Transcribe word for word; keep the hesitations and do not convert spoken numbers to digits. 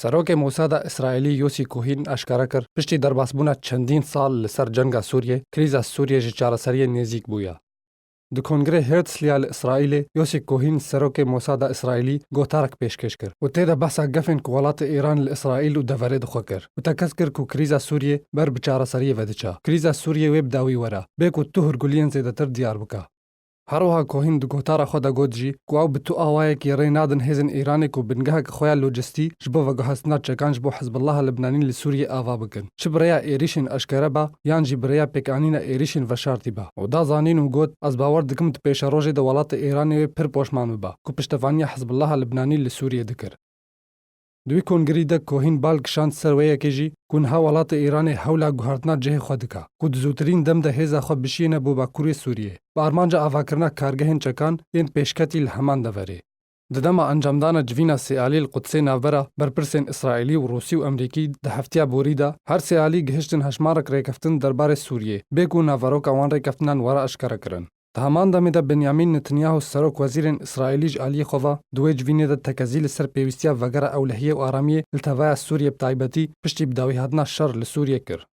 Serokê Mosada Îsraîlî Yosî Kohîn aşkere kir, piştî derbasbûna çendîn sal li ser cenga Sûriyê, krîza Sûriyê ji çareseriyê nêzîk bûye. Di kongrê Herzliya li Îsraîlê, Yosî Kohîn, serokê Mosada Îsraîlî, gotarek pêşkêş kir û tê de behsa gefên ku welatê Îran li Îsraîl û deverê dixwe kir û tekez kir ku krîza Sûriyê ber bi çareseriyê ve diçe. Krîza Sûriyê wê bi dawî were, bê ku tu hûrguliyên zêdetir diyar bike. Her wiha Kohîn di gotara xwe de got jî ku ew bi tu awayekî rê nadin hêzên Îranê ku bingeheke xwe ya lojistî ji bo veguhestina çekan ji bo Hizbullaha Libnanî li Sûriyê ava bikin. Çi bi rêya êrîşên eşkere be yan jî bi rêya pêkanîna êrîşên veşartî be. Û da zanîn û got, ez bawer dikim di pêşerojê de welatê Îranê wê pir poşman bibe ku piştevaniya Hizbullaha Libnanî li Sûriyê dikir. Di wî kongirî de Kohîn bal kişand ser wê yekê jî ku niha welatê Îranê hewla guhertina cihê xwe dike, ku di zûtirîn dem de hêza xwe bişiyêne bo bakurê Sûriyê, bi armanca avakirina kargehên çekan yên pêşketî li heman deverê. Di dema encamdana civîna sêalî li Qudsê Navbera, berpirsên Îsraîlî û Rûsî û Emrîkî di heftiya borî de her sêalî gihiştin hejmarek rêkeftin derbarê Sûriyê, bê ku naveroka wan rêkeftinan were eşkerekirin. Di heman demê de Benyamin Netanyahu, serok wezîrên Îsraîlî ji aliyê xwe ve di wê civînê de tekezî li ser pêwîstiya vegera ewlehiyê û aramiyê li tevaya Sûriyê bi taybetî piştî bi dawîhatina şer li Sûriyê kir.